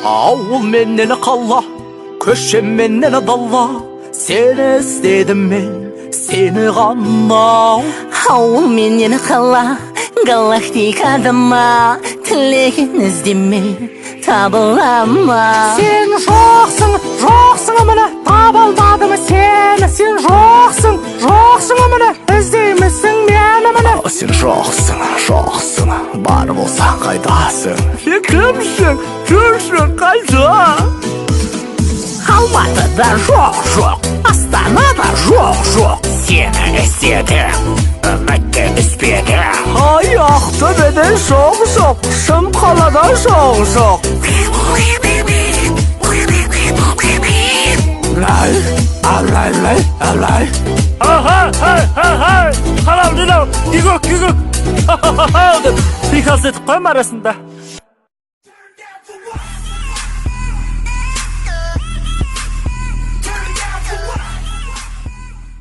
Ауыл менен қала, көше менен дала, сені іздедім мен, сені ғана. Ауыл менен қала, галактикада ма, тілеген іздемей табыла ма? Сен жоқсың, жоқсың, міне, таба алмадым сені. Сен жоқсың, жоқсың, міне, іздеймісің мені, міне. Сен жоқсың, жоқсың, бар болсаң қайдасың? Сен кімсің, жүрсің қайда? Алматыда жоқ, жоқ, Астанада жоқ, жоқ, сені іздедім, үмітті үзбедім. Ай, Ақтөбеде жоқ, жоқ, Шымқалада жоқ, жоқ. Лай, алай, лай, алай. Ха, халал дилау, гигок, гигок, деп приказ етіп қоямын арасында.